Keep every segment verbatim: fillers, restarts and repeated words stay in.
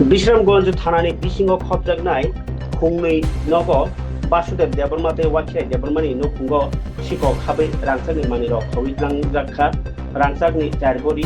Bisramganj thanani bisingo khopjaknai khungnwi nogo Basudev Debbarma tei Wakhirai Debbarmani nukhungo sikok habwi rangchakni manwirok khogwi tlangjak kha. Rangchakni char bori.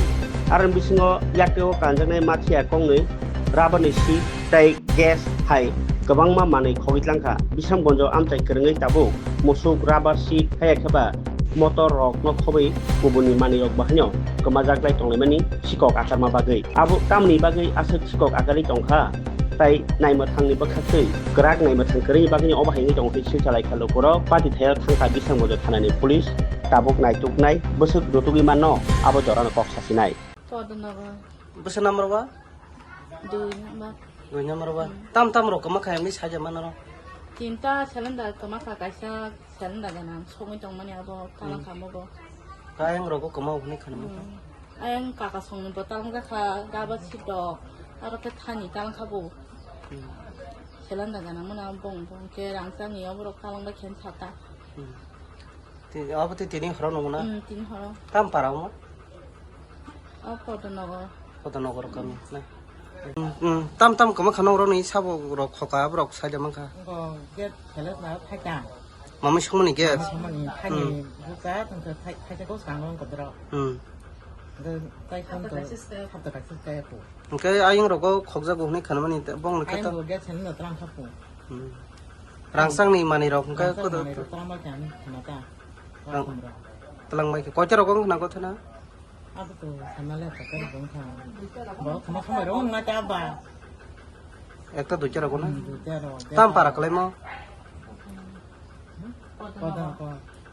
Aroni bisingo yakteo kanjaknai mathiya kongnwi, rabarni si tei gas hai kwbangma manwi khogwi tlang kha. Bisramganjo amchai kwrwngwi tabuk musuk, rabar si, haya khe ba motor rokno khobwi kubuni manwirok bo haino kwmajaklai tonglaimani sikok akarma bagwi. Abo tamoni bagwi aswk sikok akarwi tongkha, tai naimwthangni bwkhaktwi kwrak naimwthang kwrwini bagwino obo hai wngwi tongo hwnwi swi salai kha lukurok. Pati thaio thangkha Bisramganjo thanani police, tabuk naituknai, bwswk rutugwi manno abo jorano kok sasinai. Podnogo. Bwswk number ba? Dui number. Dui number ba? Hmm. Tam tam rok kwma kha hwnwi saja manaro? Tinta cylinder kwma kha, kaisa cylinder ganang songwi tongmani abo talang Hmm. kha mogo. Ayang rogo kwma hwnwi khana mokha. Hmm. Ayang kaka songni bo talang jakha, gaba sidok, aro khe thani talang kha bo. Hmm. Cylinder ganang mano bong bong khe rangchakni oborok talang bai khe sata. Hmm. Ti-, abo tei tini horo nungna? Hmm, tini horo. Tam para omo? O Podnogo. Podnogo kami, na? Hmm, hmm. Tam tam kwma kha nung rokni sabo rok khoka, aborok saida mankha. Bo gate khelek na phaikha. Mami songmani gate? Mami songmani, thani Hmm. buka, tongkha thai, thaisa ko sango ko dro. Hmm. Hwnkhe tai phone to, hapta kaisa kaya ko. Hwnkhe ayang rogo khokjago hwnwi khanmani, bongni khe Ayang to bo gate sani no tlang kha ko. Hmm. Rangchakni manwirok hwnkhe Rangchak kodo manwirok tlang bai kha ani khna ta. Rang-, Rakhum rok. Tlang bai khe. Koita rogo wngkha na kothana? Abo to sana le kotor wngkha. Bo khama khama rong na ta ba. Ekta duita rogo na? Hmm, duita rogo. Tam para kwlaimo? Kotor ko.